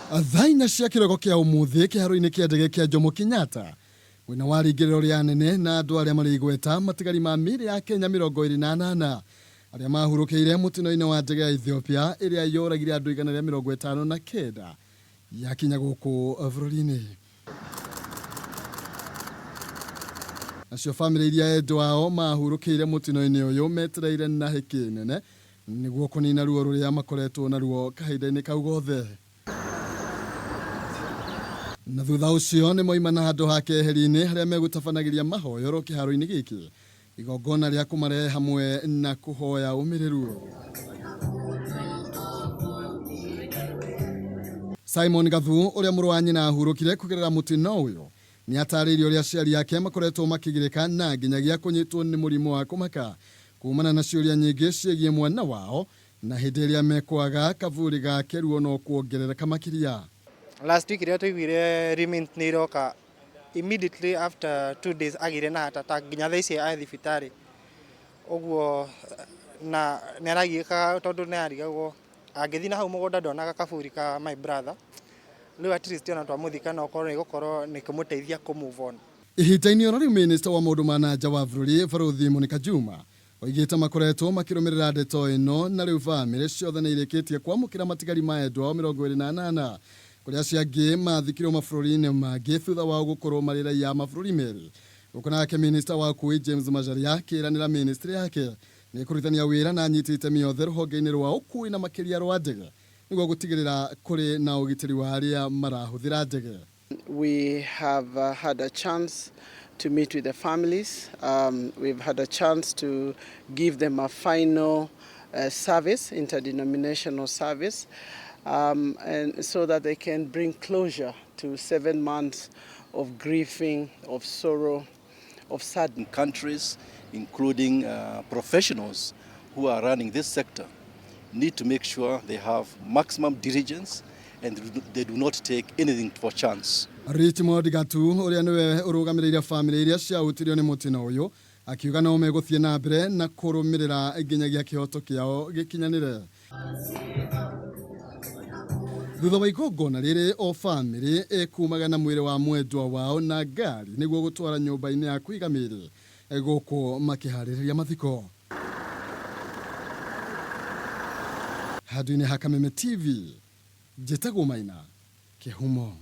Thaa inya cia kĩroko kĩa ũmũthĩ kĩharo-inĩ kĩa ndege kĩa Jomo Kenyatta mwena wa rĩingĩrĩro rĩa anene na andũ arĩa marĩ igweta matigari ma mĩĩrĩ ya Kenya 28 arĩa mahurũkĩire mũtino-inĩ wa ndege ya Ethiopia ĩrĩa yoragire andũ 159 yakinya gũkũ bũrũri-inĩ. Nacio bamĩrĩ iria endwa ao mahurũkĩire mũtino-inĩ ũyũ metereire na hĩkĩ nene nĩguo kũnina ruo rũrĩa makoretwo naruo kahinda-inĩ kau gothe. Na thutha ũcio nĩ moima na handũ ha keheri-inĩ harĩa megũtabanagĩria mahoyoro kĩharo-inĩ gĩkĩ, igongona rĩa kũmarehe hamwe na kũhoya ũmĩrĩru. Simon Gathu ũrĩa mũrũ wa nyina ahurũkire kũgerera mũtino ũyũ nĩ atarĩirie ũrĩa aciari ake makoretwo makĩgirĩka na nginyagia kũnyitwo nĩ mũrimũ wa kũmaka kumana na ciũria nyingĩ ciĩgiĩ mwana wao na hĩndĩ ĩrĩa mekwaga kaburi gake ruo no kuongerereka makĩria. Last week rĩrĩa twaiguire remains nĩ iroka immediately after 2 days agĩire na heart attack, nginya thaa ici arĩ thibitarĩ ũguo, na nĩ aragiĩkaga tondũ nĩ arigagwo angĩthiĩ na hau mũgũnda ndonaga kaburi ka my brother. Rĩu at least ona twamũthika no korwo nĩ gũkorwo nĩ kũmũteithia kũ move on. Ihinda-inĩ oro rĩu Minista wa maũndũ ma na nja wa bũrũri Barũthi Monica Juma oigĩte makoretwo makĩrũmĩrĩra ndeto ĩno na rĩu bamĩrĩ ciothe nĩ irĩkĩtie kwamũkĩra matigari ma endwa ao 28 kũrĩa acio angĩ mathikirwo mabũrũri-inĩ mangĩ thutha wao gũkorwo marĩ raiya a mabũrũri merĩ. Gũkũ nake Minista wa ũkui James Macharia akĩranĩra ministry yake nĩ ĩkũrutithania wĩra na anyiti itemi othe rũhonge-inĩ rwa ũkui na makĩria rwa ndege nĩguo gũtigĩrĩra kũrĩ na ũgitĩri wa arĩa marahũthĩra ndege. We have had a chance to meet with the families. We've had a chance to give them a final service, interdenominational service, and so that they can bring closure to 7 months of grieving, of sorrow, of sadness. Countries, including professionals who are running this sector, need to make sure they have maximum diligence and they do not take anything for chance. Richmond Gatu ũrĩa nĩwe ũrũgamĩrĩire bamĩrĩ iria ciahutirio nĩ mũtino ũyũ akiuga no megũthiĩ na mbere na kũrũmĩrĩra nginyagia kĩhoto kĩao gĩkinyanĩre. Thutha wa igongona rĩrĩ o bamĩrĩ ĩkumaga na mwĩrĩ wa mwendwa wao na ngari nĩguo gũtwara nyũmba-inĩ ya kũiga mĩĩrĩ gũkũ makĩharĩrĩria mathiko. Handũ-inĩ ha Kameme TV, njĩtagwo Maina Kĩhumo.